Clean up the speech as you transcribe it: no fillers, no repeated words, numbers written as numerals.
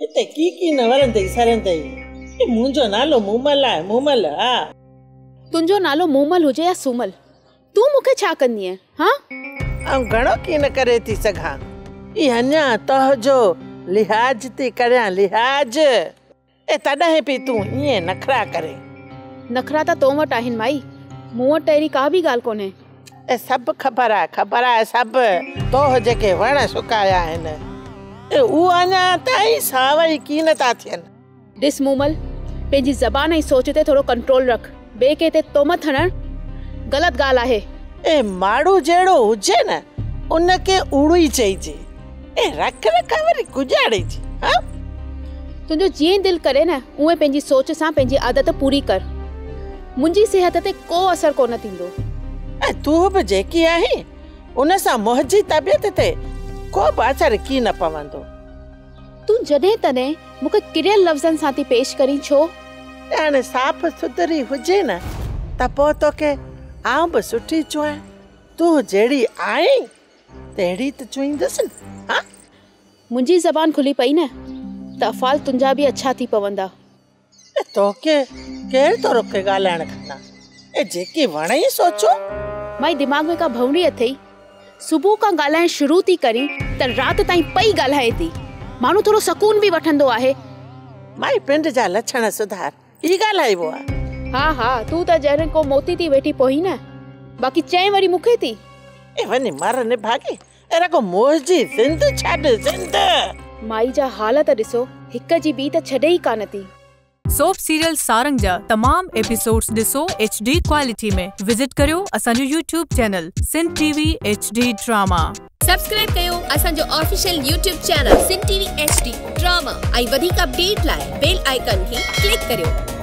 هتي ڪي ڪي نه ورندئي سرندئي. اي منهنجو نالو مومل آهي، مومل، ها. تنهنجو نالو مومل هجي يا سومل، تون مون کي ڇا ڪندينء، ها؟ آئون گهڻو ڪي نه ڪري ٿي سگهان. اي اڃا تنهنجو لحاظ ٿي ڪريان، لحاظ. اي تڏهن به تون ائين نخرا ڪرين. نخرا ته تو وٽ آهن مائي، مون وٽ ته اهڙي ڪا به ڳالهه ڪونهي. اي سڀ خبر آهي، خبر آهي سڀ. تو جيڪي وڻ سڪايا آهن، اي هو اڃا تائين ساوا ئي ڪين ٿا ٿين. ڏس مومل، پنهنجي زبان ۽ سوچ تي ٿورو ڪنٽرول رک. ٻئي ڪنهن تي تهمت هڻڻ غلط ڳالهه آهي. اي ماڙهو جهڙو هجي نه، ان کي اوڙو ئي چئجي. اي رک رکان وري ڪڄاڙي جي، ها؟ تنهنجو جيئن دل ڪري نه، اونئين پنهنجي سوچ سان پنهنجي عادت پوري ڪر. منهنجي صحت تي ڪو اثر ڪونه ٿيندو. ۽ تون به جيڪي آهين، ان سان منهنجي طبيعت تي ڪو به اثر ڪين پوندو. تون جڏهن تڏهن مون کي ڪريل لفظن سان ٿي پيش ڪرين ڇو؟ ڄڻ صاف سٿري هجين نه ته پوء توکي آئون به سٺي چوئين. تون جهڙي آهين تهڙي ته چوئيندس نه، ها؟ منهنجي زبان کلي پئي نه ته افعال تنهنجا به اڇا ٿي پوندا. اي توکي ڪير ٿو روڪي ڳالهائڻ کان؟ اي جيڪي وڻئي سو چو. مائي دماغ ۾ ڪا ڀنوري اٿئي؟ صبح کان ڳالهائڻ شروع ٿي ڪرين ته رات تائين پئي ڳالهائين ٿي. ماڻهو ٿورو سڪون به وٺندو آهي. مائي پنڊ جا لڇڻ سڌار، هي ڳالهائبو آ. ها ها تون ته ڄڻ ڪو موتي ٿي ويٺي پوين نه. باقي چئين وري مون کي ٿي. اي وڃي مر نڀاڳي، اي رڳو منهنجي زند ڇڏ، زند. مائي جا حال ته ڏسو، هڪ جي ٻي ته ڇڏي ئي ڪانه ٿي. سوپ سيريل سارنگ جا تمام ايپيسوڊز ڏسو ايڇ ڊي ڪوالٽي ۾. وزٽ ڪريو اسان جو YouTube channel Sindh T V H D drama. Subscribe ڪيو اسان جو official YouTube channel Sindh T V H D drama ۽ وڌيڪ اپڊيٽ لاء بيل آئيڪان کي ڪلڪ ڪريو.